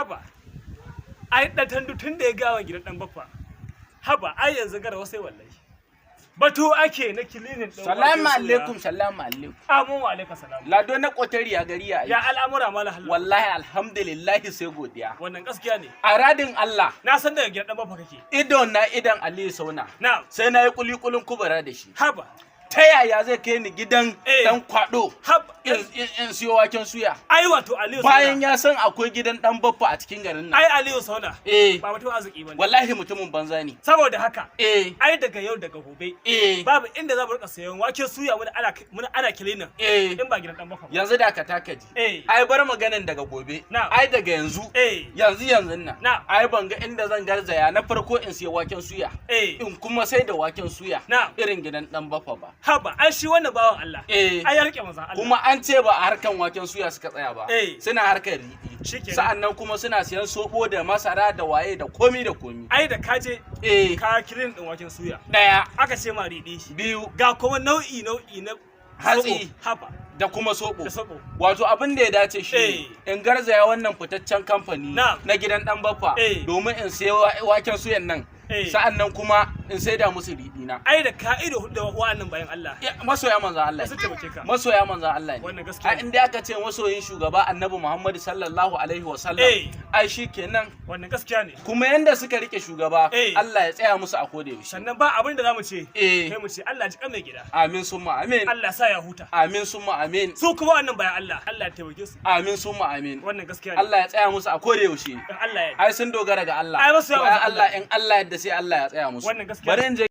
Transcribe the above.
Haba, ai dan tandu tun da ya gawa gidan dan baffa. Haba, ai yanzu gara wasai wallahi. Batu ake na cleaning din Salamu waken suya. alaikum, salamu alaikum. Amin wa alaikum salam. Lado na kotari a gari ya Ya aiki. al'amura, mala hallu? Wallahi alhamdulillahi, sai godiya. Wannan gaskiya ne. A radin Allah, Na san daga gidan dan baffa kake. Idon na idan Aliyu Sauna. Na. Sai na yi kulikulin kubura da shi. Haba. Ta yaya zai kai ni gidan dan kwado Haba. in siyo waken suya? Ai wato Aliyu Bayan Sauna. ya san akwai gidan dan baffa a cikin garin nan. Ai Aliyu Sauna. Eh. Ba mutum arziki bane. Wallahi mutumin banza ne. Saboda haka, Eh. ai daga yau daga gobe, Eh. babu inda za mu rika sayan waken suya muna ana cleaning Eh. in ba gidan dan baffa ba. Yanzu da ka taka ji. Eh. Ai bar maganan daga gobe. Na. Ai daga yanzu. Eh. Yanzu yanzu nan. Na. Ai ban ga inda zan garzaya na farko in siya waken suya. Eh. In kuma sai da waken suya. Na. Irin gidan dan baffa ba. Haba, ai shi wannan bawan Allah. Eh. Ai ya rike manzon Allah. Kuma an ce ba a harkan waken suya suka tsaya ba. Eh. Suna harkar riɗi. Shikenan. Sa'annan kuma suna siyan soɓo da masara da waye da komi da komi. Ai da kaje Eh. ka cleaning din waken suya. Ɗaya. Aka ce ma riɗi. Biyu. Ga kuma nau'i nau'i na Hatsi. soɓo. Haba. Da kuma soɓo. Da soɓo. Wato abin da ya dace shi Eh. in garzaya wannan fitaccen kamfani Na. na gidan dan baffa Eh. domin in sayi waken suyan nan. Eh. Sa'an nan kuma in saida musu riɗi na. Ai da ka'ido hudu da wa'annan bayan Allah. Ya, masoya manzan Allah Su ne. taimake ka. Masoya manzan Allah ne. Wannan gaskiya Ai ne. inda aka ce masoyin shugaba Annabi Muhammad sallallahu alaihi wa sallam. Eh. Ai shi kenan. Wannan gaskiya ne. Kuma yanda suka rike shugaba, Eh. Allah ya tsaya musu a koda yaushe. Sannan ba abin da zamu ce. Eh. Kai mu ce Allah ji kan mai gida. Amin summa amin. Allah sa ya huta. Amin summa amin. Su kuma wannan bayan Allah, Allah ya taimake su. Amin summa amin. Wannan gaskiya ne. Allah ya tsaya musu a koda yaushe. In Allah ya Ai sun dogara ga Allah. Ai, masoya To, ai manzon Allah Allah. in Allah yadda sai Allah ya tsaya musu. Wannan gaskiya Bari ne. in je.